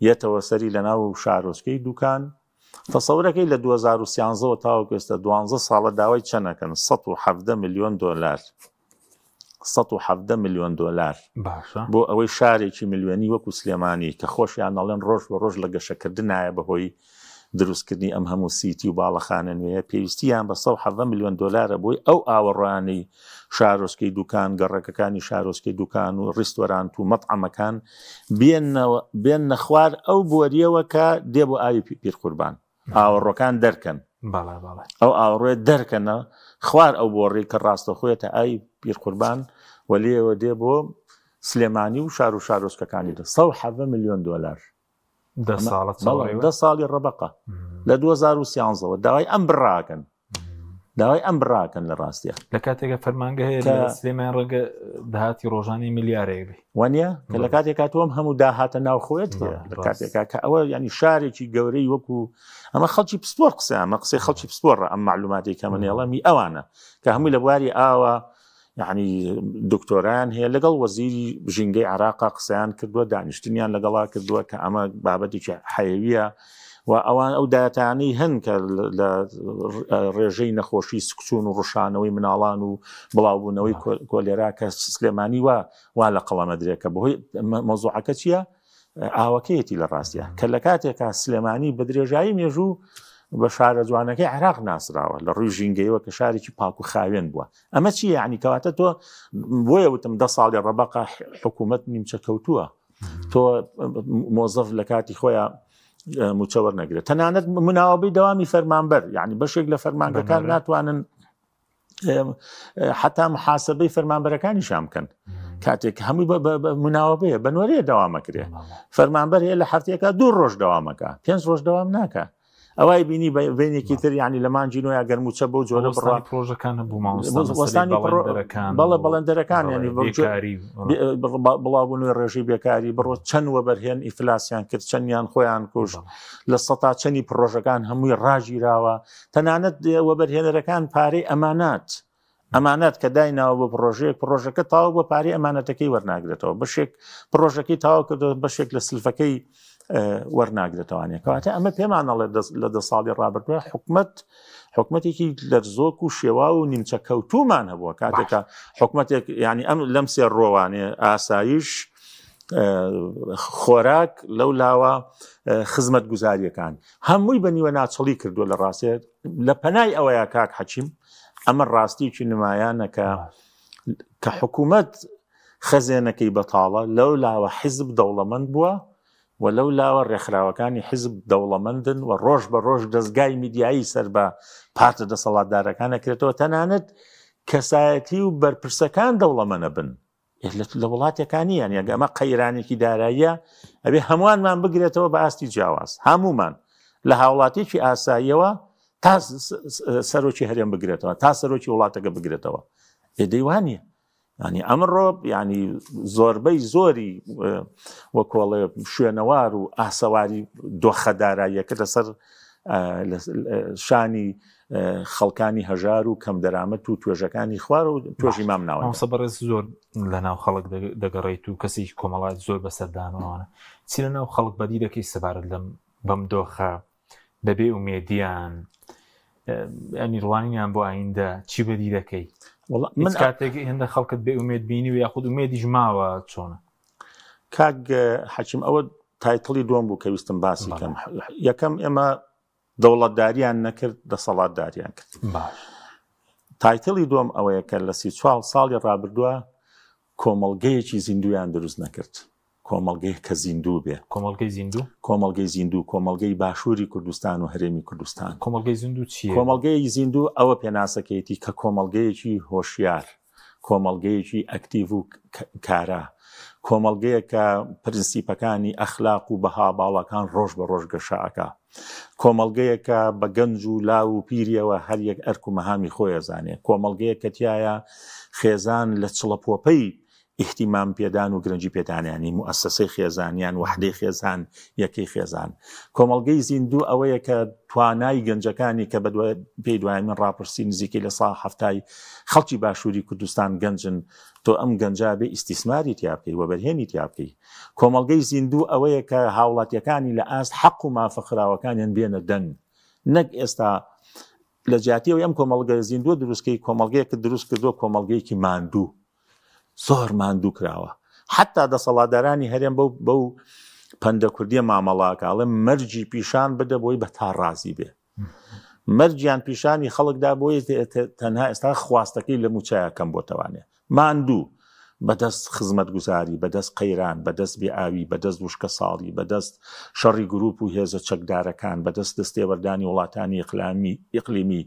یەتەوە سەری لە ناو شارۆچکەی دوکان تەسەورەکەی لە 2013ەوە تاوەکو ئێستا دوانزە ساڵە داوای چەنەکەن 117 میلیۆن دۆلار 117 میلیۆن دۆلار باشە بۆ ئەوەی شارێکی ملیۆنی وەکو سلێمانی کە خۆشیان ئەڵێن ڕۆژ بە ڕۆژ لە گەشەکردنایە بەهۆی دروستکردنی ئەم هەموو سیتی و باڵەخانە نوێیە پێویستیان بە 117 میلیۆن دۆلارە بۆی ئەو ئاوەڕۆیانەی شارۆچکەی دوکان گەڕەکەکانی شارۆچکەی دوکان و ڕیستۆرانت و مەتعەمەکان بێنەوە بێننە خوار ئەو بۆریەوە کە دێ بۆ ئاوی پیرقوربان ئاوەڕۆکان دەرکەن ئەو ئاوەڕۆیە دەرکەنە خوار ئەو بۆڕی کە ڕاستەخۆیەتە ئاوی پیرقوربان و لێوە دێ بۆ سلێمانی و شار و شارۆچکەکانی تر 117 میلیۆن دۆلار دە ساڵە دە ساڵی ڕەبەقە لە 2013ەوە داوای ئەم بڕاکەن داوای ئەم بڕاکەن لە ڕاستە لە کاتێکە فەرمانگە هەیە لە سلێمان ڕەنگە داهاتی ڕۆژانی ملیارێک بێ وانە کە لە کاتێکا تۆم هەموو داهاتە ناوخۆیت هەیە لە کاتێکا کە ئەوە ینی شارێکی گەورەی وەکو ئەمە خەڵکی پسپۆر قسە ئەمە قسەی خەڵکی پسپۆڕە ئەم معلوماتی کە منێڵەمی ئەوانە کە هەمووی لە بواری ئاوە یعنی دکتۆرایان هەیە لەگەڵ وەزیری ژینگەی عراقا قسەیان کردووە دانیشتنیان لەگەڵا کردووە کە ئەمە بابەتێکی حەیەویە و ئەوان ئەو داتانەی هەن کە لە ڕێژەی نەخۆشی سکچون و ڕشانەوەی مناڵان و بڵاوبوونەوەی کۆلێرا کە سلێمانی وا وا لە قەڵەمەدرێت کە بەهۆی مەوزوعەکە چییە؟ ئاوەکەیەتی لە ڕاستە کە لە کاتێکا سلێمانی بە درێژایی مێژوو بە شارە جوانەکەی عێراق ناسراوە لە ڕووی ژینگەیەوە کە شارێکی پاک و خاوێن بووە ئەمە چی یعنی کەواتە تۆ بۆیە وتم دە ساڵی ڕەبقە حکوومەت نیمچە کەوتووە تۆ مۆزەف لە کاتی خۆیان موچە وەرنەگرێت تەنانەت مناوەبەی دەوامی فەرمانبەر یعنی بەشێک لە فەرمانگەکان ناتوانن حتا محاسبەی فەرمانبەرەکانیشان بکەن کاتێک هەمووی مناوەبەیە بە نۆرەیە داوامەکرێ فەرمانبەر هەیە لە هەفتەیەکە دوو ڕۆژ داوامەکە پێنج ڕۆژ داوام ناکە ئەوای بینی بینێکی تر ینی لە مانگی نۆیا گەرموچە بەو جۆرە بڕ پرۆژەکان هەبوو وەستانی بەڵێ بەڵێندەرەکان ینی بڵاوبوونەوەی ڕێژەی بێکاری بڕۆ چەند وەبەرهێن ئیفلاسیان کرد چەندیان خۆیان کوشت لە سەتا چەنی پرۆژەکان هەمووی ڕاگیراوە تەنانەت وەبەرهێنەرەکان پارەی ئەمانات. ئەمانەت کە دایناوە بۆ پڕۆژەیەک، پڕۆژەکە تەواو بۆ پارەی ئەمانەتەکەی وەرناگرێتەوە، بەشێک پڕۆژەکەی تەواو کردو بەشێک لە سلفەکەی وەرناگرێتەوانێ. کەواتە ئەمە پێمان ئەڵێ لە 10 ساڵی ڕابردووە حکومەت حکومەتێکی لەرزۆک و شێوا و نیمچە کەوتومان هەبووە. کاتێکە حکومەتێک ینی ئەم لەم سێ ڕۆوانێ ئاسایش، خۆراک، لەو لاوە خزمەت گوزاریەکان هەمووی بە نیوە ناچڵی کردووە. لە ڕاستێت لە پەنای ئەوەیە کاک حەکیم ئەمە ڕاستیکی نمایانە کە کە حکوومەت خەزێنەکەی بەتاڵە، لەو لاوە حیزب دەوڵەمەند بووە و لەو لاوە ڕێکخراوەکانی حیزب دەوڵەمەندن و ڕۆژ بە ڕۆژ دەستگای میدیایی سەر بە پارتە دەسەڵاتدارەکان ئەکرێتەوە، تەنانەت کەسایەتی و بەرپرسەکان دەوڵەمەنە بن. لە وڵاتێکانی یان یەک ئەمە قەیرانێکی داراییە ئەبێ هەمووانمان بگرێتەوە بە ئاستی جیاواز، هەمومان لە هاوڵاتیکی ئاساییەوە تا سەرۆکی هەرێم بگرێتەوە، تا سەرۆکی وڵاتەکە بگرێتەوە. ئێدەیوانە ینی ئەمڕۆ ینی زۆربەی زۆری وەکۆڵێ شوێنەوار و ئاسەواری دۆخە داراییەکە لەسەر شانی خەڵکانی هەژار و کەم دەرامەت و توێژەکانی خوار و توێژی مام ناوەند. مامۆستا بەڕێز زۆر لە ناو خەڵک دەگەڕێیت و کەسێکی کۆمەڵایەت زۆر بەسەردانەوەوانە، چی لە ناو خەڵک بەدی دەکەی سەبارەت لەم بەم دۆخە بە بێ ئومێدیان ینی ڕوانینیان بۆ ئایندە چی بەدی دەکەی؟ من کاتێک هێندە خەڵکت بێ ئومێد بینی و یاخود ئومێدیش ماوە چۆنە؟ کاک حەکیم ئەوە title ی دووەم بوو کە ویستم باسی کەم. یەکەم ئێمە دەوڵەتداریان نەکرد، دەسەڵاتداریان کرد. باش. title ی دووەم ئەوەیە کە لە 34 ساڵی ڕابردووە کۆمەڵگەیەکی زیندویان دروست نەکرد. کۆمەڵگەیەک کە زیندوو بێ. کۆمەڵگەی زیندوو؟ کۆمەڵگەی زیندوو، کۆمەڵگەی باشووری کوردستان و هەرێمی کوردستان. کۆمەڵگەی زیندوو چییە؟ کۆمەڵگەی زیندوو ئەوە پێناسەکەیەتی کە کۆمەڵگەیەکی هۆشیار، کۆمەڵگەیەکی ئەکتیڤ و کارا، کۆمەڵگەیەک کە پرنسیپەکانی ئەخلاق و بەها باڵاکان ڕۆژ بە ڕۆژ گەشە ئەکا، کۆمەڵگەیەک کە بە گەنج و لاو و پیریەوە هەر یەک ئەرک و مەهامی خۆی ئەزانێ، کۆمەڵگەیەک کە تیایا خێزان لە چڵەپۆپەی ئیهتیمام پێدان و گرنگی پێدانیانی موئەسەسەی خێزان یان وەحدەی خێزان یەکەی خێزان. کۆمەڵگەی زیندوو ئەوەیە کە توانای گەنجەکانی کە بە پێی دوایمین ڕاپرسی نزیکەی لە سا حەفتای خەڵکی باشووری کوردستان گەنجن، تۆ ئەم گەنجە بێ ئیستیسماری تیا بکەی، وەبەرهێنی تیا بکەی. کۆمەڵگەی زیندوو ئەوەیە کە هاوڵاتیەکانی لە ئاست حەق و مافە خراوەکانیان بێنە دەنگ، نەک ئێستا لە جیاتی ئەوەی ئەم کۆمەڵگە زیندووە دروست کەی، کۆمەڵگەیەکت دروست کردووە، کۆمەڵگەیەکی ماندوو، زۆر ماندوو کراوە. حەتا دەسەڵاتدارانی هەرێم بەو بەو پەندە کوردیە مامەڵە ئەکا، ئەڵێ مەرجی پیشان بدە بۆی بە تا ڕازی بێ. مەرجیان پیشانی خەڵکدا بۆی تەنها ئێستا خواستەکەی لە موچەیە کەم بۆتەوانێ. ماندوو بەدەست خزمەتگوزاری، بەدەست قەیران، بەدەست بێئاوی، بەدەست وشکەساڵی، بەدەست شەڕی گروپ و هێزە چەکدارەکان، بەدەست دەستێوەردانی وڵاتانی ئیقلیمی،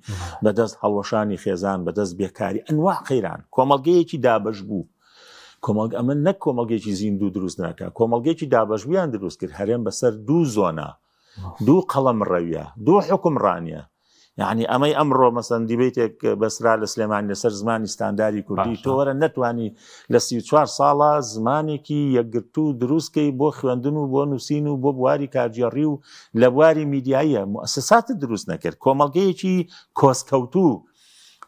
بەدەست هەڵوەشانی خێزان، بەدەست بێکاری، ئەنواع قەیران، کۆمەڵگەیەکی دابەشبوو. کۆمەڵگە ئەمە نەک کۆمەڵگەیەکی زیندوو دروست ناکا، کۆمەڵگەیەکی دابەشبوویان دروست کرد، هەرێم بەسەر دوو زۆنە، دوو قەڵەمڕەویە، دوو حوکمڕانیە. یعنی ئەمەی ئەمڕۆ مەسەن دیبەیتێک بەسرا لە سلێمانی لەسەر زمانی ستانداری کوردی، تۆ وەرە نەتوانی لە 34 ساڵە زمانێکی یەکگرتوو دروستکەی بۆ خوێندن و بۆ نووسین و بۆ بواری کارگێڕی و لە بواری میدیاییە موسساتت دروست نەکرد، کۆمەڵگەیەکی کۆسکەوتوو،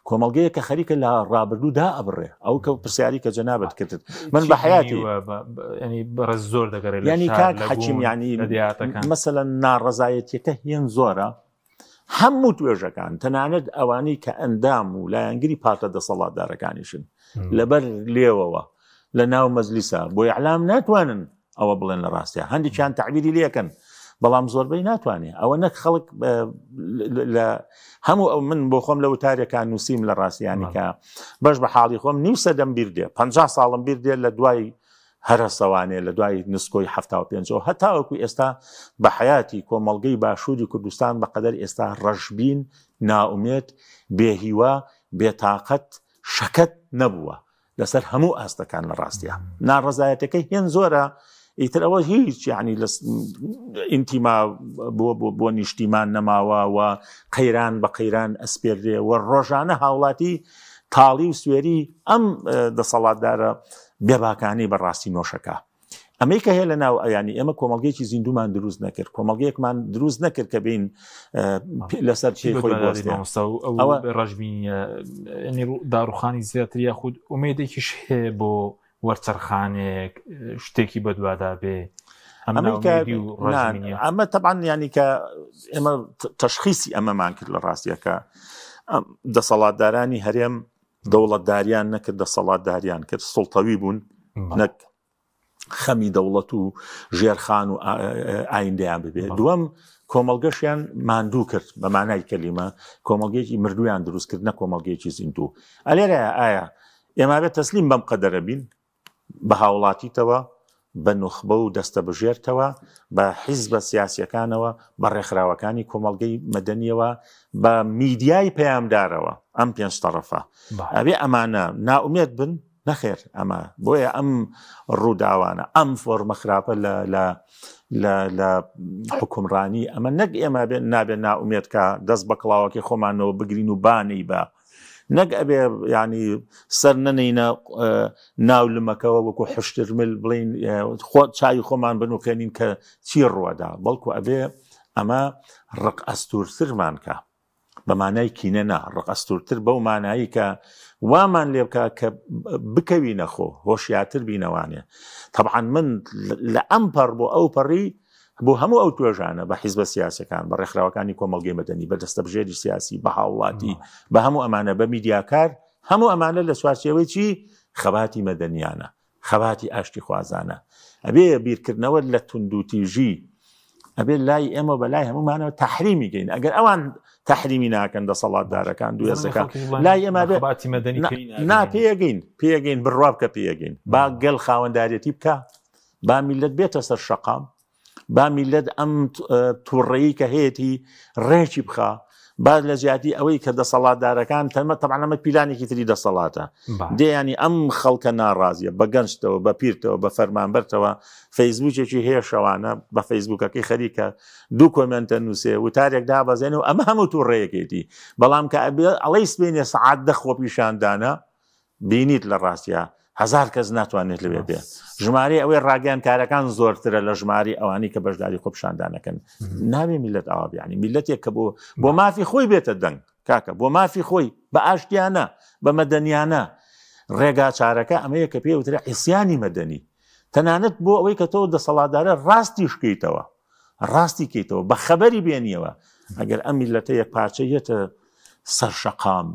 کۆمەڵگەیە کە خەریکە لە ڕابردوو دا ئەبڕێ. ئەو کە پرسیاری کە جەنابت کردت من بە حیاتی ینی بەڕێز زۆر دەگەڕێ ینی کاک حەکیم ینی مەسەلەن ناڕەزایەتیەکە هێن زۆرە، هەموو توێژەکان تەنانەت ئەوانەی کە ئەندام و لایەنگری پارتە دەسەڵاتدارەکانیشن لەبەر لێوەوە لە ناو مەجلیسا بۆ ئیعلام ناتوانن ئەوە بڵێن. لە ڕاستە هەندێکیان تعبیری لەکەن بەڵام زۆربەی ناتوانێت ئەوە نەک خەڵک لە هەموو ئەو من بۆ خۆم لە وتارێکان نووسیم لە ڕاستیانی کە بەش بە حاڵی خۆم نیو سەدەم بیر دێ 50 ساڵم بیر دێ لە دوای هەرەسەوانێ لە دوای نسکۆی 75ەوە هەتاوەکو ئێستا بە حیاتی کۆمەڵگەی باشووری کوردستان بەقەدەر ئێستا ڕەشبین، نائومێد، بێهیوا، بێتاقەت، شەکەت نەبووە لەسەر هەموو ئاستەکان. لە ڕاستیا ناڕەزایەتەکەی هێن زۆرە، ئیتر ئەوە هیچ یعنی لە ئینتیما بۆ بۆ بۆ نیشتیمان نەماوە و قەیران بە قەیران ئەسپێرێ و ڕۆژانە هاوڵاتی تاڵی و سوێری ئەم دەسەڵاتدارە بێباکانەی بەڕاستی نۆشەکە. ئەمەی کە هەیە لە ناو ئەیانی ئێمە کۆمەڵگەیەکی زیندومان دروست نەکرد، کۆمەڵگەیەکمان دروست نەکرد کە بین لەسەر چی خۆی بوەستێ. ئەوە ڕەشبینیە داڕوخانی زیاتر یاخود ئومێدێکیش هەیە بۆ وەرچەرخانێک شتێکی بەدوادا بێ؟ ئەمە تەبان ینی کە ئێمە تەشخیسی ئەمەمان کرد لە ڕاستیەکە دەسەڵاتدارانی هەرێم دەوڵەتداریان نەکرد، دەسەڵاتداریان کرد، سوڵتەوی بوون نەک خەمی دەوڵەت و ژێرخان و ئایندەیان ببێت. دووەم کۆمەڵگەشیان ماندوو کرد، بە مانای کەلیمە کۆمەڵگەیەکی مردویان دروست کرد نە کۆمەڵگەیەکی زیندوو. ئەلێرە ئایا ئێمە بێت تەسلیم بەم قەدەرە بین؟ بە هاوڵاتیتەوە، بە نوخبە و دەستەبژێرتەوە، بە حیزبە سیاسیەکانەوە، بە ڕێکخراوەکانی کۆمەڵگەی مەدەنیەوە، بە میدیای پەیامدارەوە، ئەم پێنج تەڕەفە ئەبێ ئەمانە نائومێد بن؟ نەخێر. ئەمە بۆیە ئەم ڕووداوانە، ئەم فۆرمە خراپە لە لە لە لە حکومڕانی ئەمە نەک ئێمە بێ نابێ نائومێد کە دەست بە کڵاوەکەی خۆمانەوە بگرین و بانەی بە، نەک ئەبێ ینی سەر نەنینە ناو لمەکەوە وەکو حشتر مل بڵین خۆ چاوی خۆمان بنوقێنین کە چی ڕوەدا، بەڵکو ئەبێ ئەمە ڕق ئەستورترمان کە بە مانای کینە نا، ڕق ئەستورتر بەو مانایی کە وامان لێ بکە کە بکەوینە خۆ، هۆشیاتر بینەوانێ. طبعا من لە ئەم پەڕ بۆ ئەو پەڕی بۆ هەموو ئەو توێژانە، بە حیزبە سیاسەکان، بە ڕێکخراوەکانی کۆمەڵگەی مەدەنی، بە دەستەبژێری سیاسی، بە هاوڵاتی، بە هەموو ئەمانە، بە میدیاکار، هەموو ئەمانە لە چوارچێوەی چی؟ خەباتی مەدەنیانە، خەباتی ئاشتیخوازانە. ئەبێ بیرکردنەوە لە توندوتیژی ئەبێ لای ئێمە بە لای هەمومانەوە تحریمی گەین. ئەگەر ئەوان تحریمی ناکەن دەسەڵاتدارەکان دوێزەکە لای ئێمە بێ نا پێگەین، پێگەین، بڕوا بکە پێگەین. با گەل خاوەندارێتی بکە، با میلەت بێتە سەر شەقام، با میلەت ئەم تووڕەیی کە هەیەی ڕێکی بخا. با لە جیاتی ئەوەی کە دەسەڵاتدارەکان تەمە تەبعەن ئەمە پیلانێکی تری دەسەڵاتە دێیانی ئەم خەڵکە ناڕازیە بە گەنجتەوە، بە پیرتەوە، بە فەرمانبەرتەوە، فەیسبوکێکی هەیە شەوانە بە فەیسبوکەکەی خەریکە دوو کۆمێنتە نووسێ، وتارێک دابەزێنێ و ئەمە هەموو تووڕەیەکێتی. بەڵام کە ئەڵێی سبەینێ سەعات 10 خۆپیشاندانە، بینیت لە ڕاستیا هەزار کەس ناتوانێت لەوێ بێ. ژمارەی ئەوەی ڕاگەیاندکارەکان زۆرترە لە ژمارەی ئەوانەی کە بەشداری خۆپیشاندانەکەن. نابێ میلەت ئاوا بێ، یعنی میلەتێک کە بۆ مافی خۆی بێتە دەنگ کاکە، بۆ مافی خۆی بە ئاشتیانە، بە مەدەنیانە. ڕێگا چارەکە ئەمەیە کە پێ وترێ عیسیانی مەدەنی، تەنانەت بۆ ئەوەی کە تۆ دەسەڵاتدارە ڕاستی شکەیتەوە، ڕاستی کەیتەوە، بە خەبەری بێنیەوە. ئەگەر ئەم میلەتە یەک پارچە یەتە سەر شەقام،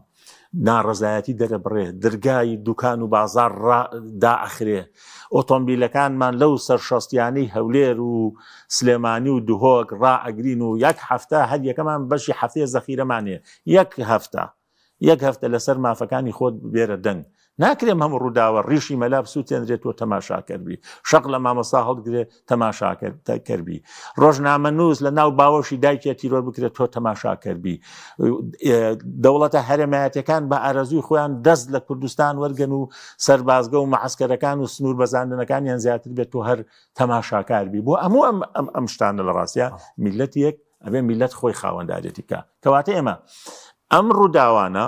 ناڕەزایەتی دەرەبڕێ، درگای دوکان و بازار دائەخرێ، ئۆتۆمبیلەکانمان لەو سەر شەستیانەی هەولێر و سلێمانی و دهۆک ڕائەگرین و یەک هەفتە هەر یەکەمان بەشی هەفتەیە زەخیرەمان هەیە، یەک هەفتە یەک هەفتە لەسەر مافەکانی خۆت بێرە دەنگ. ناکرێم هەموو ڕووداوە ڕیشی مەلا بسووتێنرێت تۆ تەماشاکەر بی، شەق لە مامۆستا هەڵگرێ تەماشاکەر بی، ڕۆژنامەنووس لە ناو باوەشی دایکێ تیرۆر بکرێت تۆ تەماشاکەر بی، دەوڵەتە هەرێمایەتەکان بە ئارەزووی خۆیان دەست لە کوردستان وەرگەن و سەربازگە و مەعسکەرەکان و سنوور بەزاندنەکانیان زیاتر بێت تۆ هەر تەماشاکار بی. بۆ ئەموو ئەم ئەم ئەم شتانە لە ڕاستیا میلەتێک ئەبێ میلەت خۆی خاوەندارێتی بکە. کەواتە ئێمە ئەم ڕووداوانە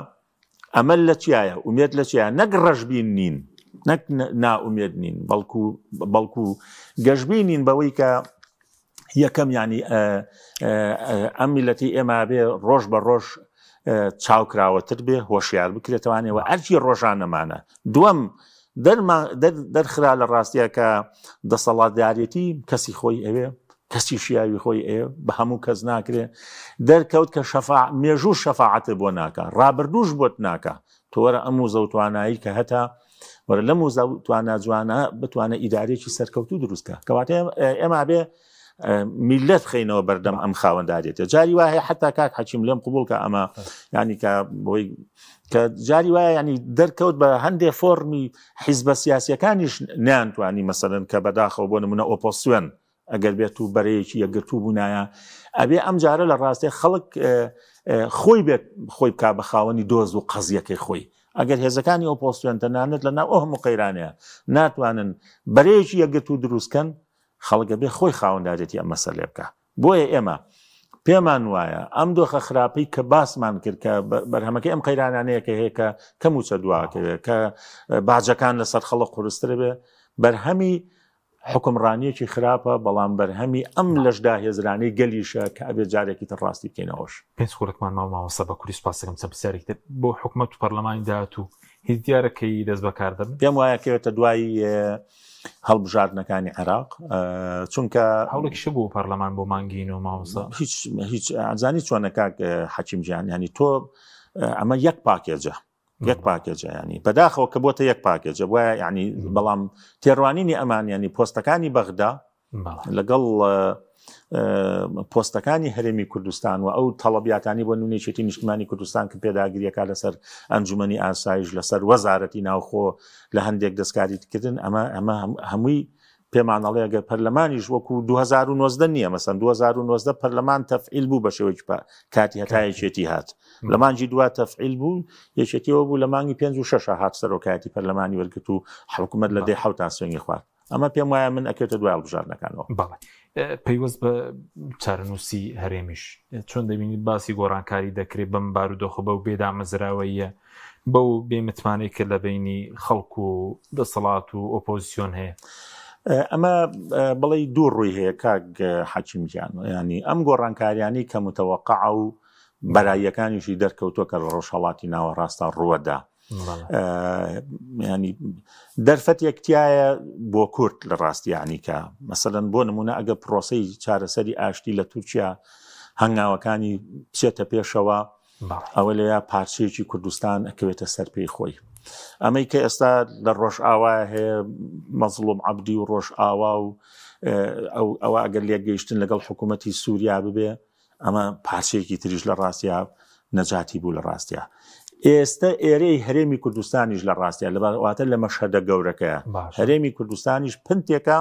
ئەمە لە چیایە، ئومێد لە چیایە، نەک ڕەشبین نین، نەک نائومێد نین، بەڵکو گەشبینین بەوەی کە یەکەم ینی ئەم میلەتی ئێمە بێ ڕۆژ بە ڕۆژ چاوکراوەتر بێ، هۆشیار بکرێتوانەوە ئەرکی ڕۆژانەمانە. دووەم دەرخرا لە ڕاستیە کە دەسەڵاتدارێتی کەسی خۆی ئەوێ، کەسی شیاوی خۆی ئەیە، بە هەموو کەس ناکرێ. دەرکەوت کە شەفا مێژوو شەفاعەتت بۆ ناکا، ڕابردووش بۆت ناکا. تۆ وەرە ئەم وزە و توانایی کە هەتە، وەرە لەم وزە و توانا جوانە بتوانە ئیدارێکی سەرکەوتوو دروست کە. کەواتە ئێمە بێ میلەت خەینەوە بەردەم ئەم خاوەندارێتە. جاری وایە هەیە حتا کاک حەکیم لێم قبوڵ کە ئەمە ینی کە بۆی کە جاری وایە ینی دەرکەوت بە هەندێ فۆرمی حیزبە سیاسیەکانیش نیانتوانی مەسەلەن کە بەداخەوە بۆ نمونە ئۆپۆسیۆن ئەگەر بێت و بەرەیەکی یەکگرتوو بوونایە ئەبێ ئەم جارە لە ڕاستێ خەڵک خۆی بێت خۆی بک بە خاوەنی دۆز و قەزیەکەی خۆی. ئەگەر هێزەکانی ئۆپۆسیۆن تەنانەت لە ناو ئەو هەموو قەیرانەیە ناتوانن بەرەیەکی یەکگرتوو دروستکەن، خەڵک ئەبێ خۆی خاوەندارێتی ئەم مەسەلەیە بکا. بۆیە ئێمە پێمان وایە ئەم دۆخە خراپەی کە باسمان کرد کە بەرهەمەکەی ئەم قەیرانانەیە کە هەیە کە کە مووچە دواکەوێت، کە باجەکان لەسەر خەڵک قورستر بێ، بەرهەمی حوکمڕانیەکی خراپە، بەڵام بەرهەمی ئەم لەشداهێزرانەی گەلیشە کە ئەبێت جارێکی تر ڕاستی بکەینەوەش. پێنج خولەکمان ماوە مامۆستا بە کوری سوپاس دەکەم. چەند پرسیارێکی تر بۆ حکومەت و پەرلەمانی داهاتوو هیچ دیارە کەی دەست بەکار دەبن؟ پێم وایە کەوێتە دوای هەڵبژاردنەکانی عێراق، چونکە هەوڵێکیش بۆ پەرلەمان بۆ مانگی نۆ مامۆستا. هیچ هیچ ئەزانی چۆنە کاک حەکیم گیان، یانی تۆ ئەمە یەک پاکێجە، یەک پاکێجە ینی بەداخەوە کە بۆتە یەک پاکێجە وایە ینی بەڵام تێڕوانینی ئەمان ینی پۆستەکانی بەغدا لەگەڵ پۆستەکانی هەرێمی کوردستان و ئەو تەڵەبیاتانی بۆ نونێکێتی نیشتمانی کوردستان کە پێداگریەکە لەسەر ئەنجومنی ئاسایش لەسەر وەزارەتی ناوخۆ لە هەندێک دەستکاریکردن ئەمە ئەمە هەمووی پێمان ئەڵێ ئەگەر پەرلەمانیش وەکو 2019 نییە مەسەن 2019 پەرلەمان تەفعیل بوو بە شێوەیەکی کاتی هەتا یەکێتی هات لە مانگی دوا تەفعیل بوو یەکێتیەوە بوو لە مانگی پێنج و شەشە هات سەرۆکایەتی پەرلەمانی وەرگرت و حکوومەت لە دەی حوتا سوێنی خوارد ئەمە پێم وایە من ئەکەوێتە دوای هەڵبژاردنەکانەوە. بەڵێ پەیوەست بە چارەنووسی هەرێمیش چۆن دەبینیت باسی گۆڕانکاری دەکرێت بەم بارودۆخە بەو بێدامەزراوەیە بەو بێ متمانەی کە لە بەینی خەڵک و دەسەڵات و ئۆپۆزیسیۆن هەیە؟ ئەمە بڵێ دوو ڕووی هەیە کاک حەکیم گیان، ینی ئەم گۆڕانکاریانی کە متەوەقع و بەراییەکانیشی دەرکەوتووە کە لە ڕۆژهەڵاتی ناوەڕاستدا ڕووەدا ینی دەرفەتێک تایە بۆ کورد لە ڕاستیانی کە مەسەەن بۆ نمونە ئەگە پرۆسی چارەسەری ئاشتی لە تورکیا هەنگاوەکانی بچێتە پێشەوە ئەوە لەیا پارچەیەکی کوردستان ئەکەوێتە سەر پێی خۆی ئەمەی کە ئێستا لە ڕۆژئاوا هەیە مەزڵوم عەبدی و ڕۆژئاوا و ئەوە ئەگەر لێکگەیشتن لەگەڵ حکوومەتی سووریا ببێ ئەمە پارچەیەکی تریش لە ڕاستیا نەجاتی بوو لە ڕاستیا ئێستا ئێرەی هەرێمی کوردستانیش لە ڕاستیا لە واتە لە مەشهەدە گەورەکەیە هەرێمی کوردستانیش پنتێکە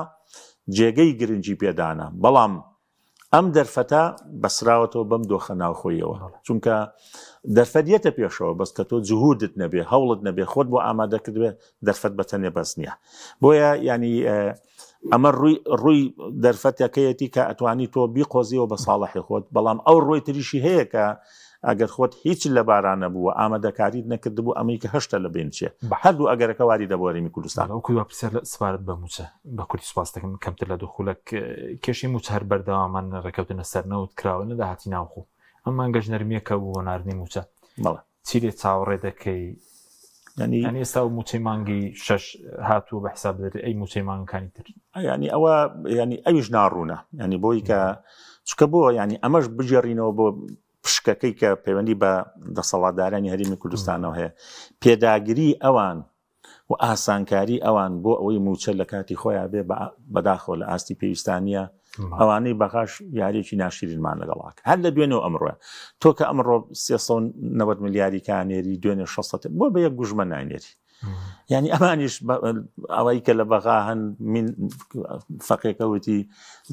جێگەی گرنگی پێدانە بەڵام ئەم دەرفەتە بەسراوەتەوە بەم دۆخە ناوخۆیەوە چونکە دەرفەت یەتە پێشەوە بەس کە تۆ جهودت نەبێ هەوڵت نەبێ خۆت بۆ ئامادە کردبێ دەرفەت بە تەنێ بەس نییە بۆیە ینی ئەمە ڕووی ڕووی دەرفەتەکەیەتی کە ئەتوانی تۆ بیقۆزیەوە بە ساڵحی خۆت بەڵام ئەو ڕۆی تریشی هەیە کە ئەگەر خۆت هیچ لەبارانە بووە ئامادەکاریت نەکردبوو ئەمەی کە هەشتە لە بین چێ هەردوو ئەگەرەکە واری دەبۆ هەرێمی کوردستان. وەکو دوا پرسیار لە سەبارەت بە مووچە بە کورتی سوپاس دەکەم کەمتر لە دوو خولەک کێشەی مووچە هەر بەردەوامە نە ڕێکەوتن لەسەر نەوت کراوە نە داهاتی ناوخۆ ئەم مانگەش نەرمییەکە بوو بۆ ناردنی مووچە بەڵێ چی لێ چاوەڕێ دەکەی یعنی یعنی ئێستا و مووچەی مانگی شەش هاتووە بە حساب دەدرێت ئەی مووچەی مانگەکانی تر یعنی ئەوە یعنی ئەویش ناڕوونە یعنی بۆی کە چکە بۆ یعنی ئەمەش بگێڕینەوە بۆ پشکەکەی کە پەیوەندی بە دەسەڵاتدارانی هەرێمی کوردستانەوە هەیە، پێداگری ئەوان و ئاسانکاری ئەوان بۆ ئەوەی مووچە لە کاتی خۆیان بێ بەداخەوە لە ئاستی پێویستانیە ئەوانەی بەغاش یاریێکی ناشرینمان لەگەڵاک هەر لە دوێنێ و ئەمڕۆ تۆ کە ئەمڕۆ 390 ملیاری کانێری دوێنێ 600 بۆ بە یەک گوژمە ناینێری یعنی ئەمانیش ئەوەی کە لە بەغا هەن من فەقێکە وتی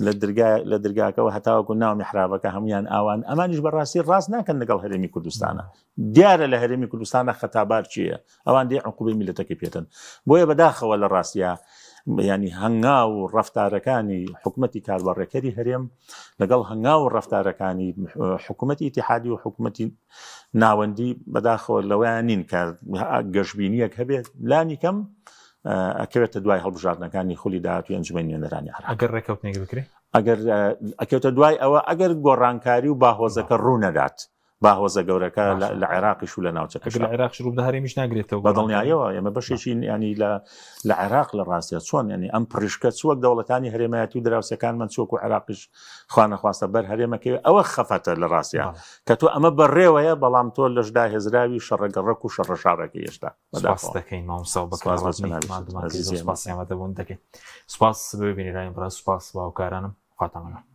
لە درگا لە درگاکەەوە هەتاوەکو ناو میحرابەکە هەمویان ئاوان ئەمانیش بەڕاستی ڕاست ناکەن لەگەڵ هەرێمی کوردستانە دیارە لە هەرێمی کوردستانە خەتابار چییە ئەوان دێ عقوبەی میلەتەکەی پێتن بۆیە بەداخەوە لە ڕاستە ینی هەنگاو و ڕفتارەکانی حکوومەتی کاربەڕێکەری هەرێم لەگەڵ هەنگاو و ڕفتارەکانی حکوومەتی ئیتحادی و حکوومەتی ناوەندی بەداخەوە لەوەیان نین کە گەشببینیەک هەبێت لانی کەم ئەکەوێتە دوای هەڵبژاردنەکانی خولی داهاتوی ئەنجومەنی نوێنەرانی عێراق ئەگەر ڕێککەوتنێک بکرێ ئەگەر ئەکەوتە دوای ئەوە ئەگەر گۆڕانکاری و باهۆزەکە ڕوو نەدات باهۆزە گەورەکە لە عێراقیش و لە ناوچەکەش لە عێراق ڕوو بدا هەرێمیش ناگرێتەوە بە دڵنیاییەوە ئێمە بەشێکی ینی لە لە عێراق لە ڕاستە چۆن ینی ئەم پرشکە چ وەک دەوڵەتانی هەرێمایەتی و دراوسەکانمان چ وەکو عێراقیش خوانەخواستە بەر هەرێمەکەی ئەوە خەفەتە لە ڕاستە کە تۆ ئەمە بەڕێوەیە بەڵام تۆ لەشدا هێزراوی شەڕەگەڕەک و شەڕەشارەکە هێشتا سپاس دەکەین مامۆستا بە سپاس ئامادەبوون دەکەین سپاس ببینەرانی بەڕێز سپاس باوکارانم خواتان لەگەڵ.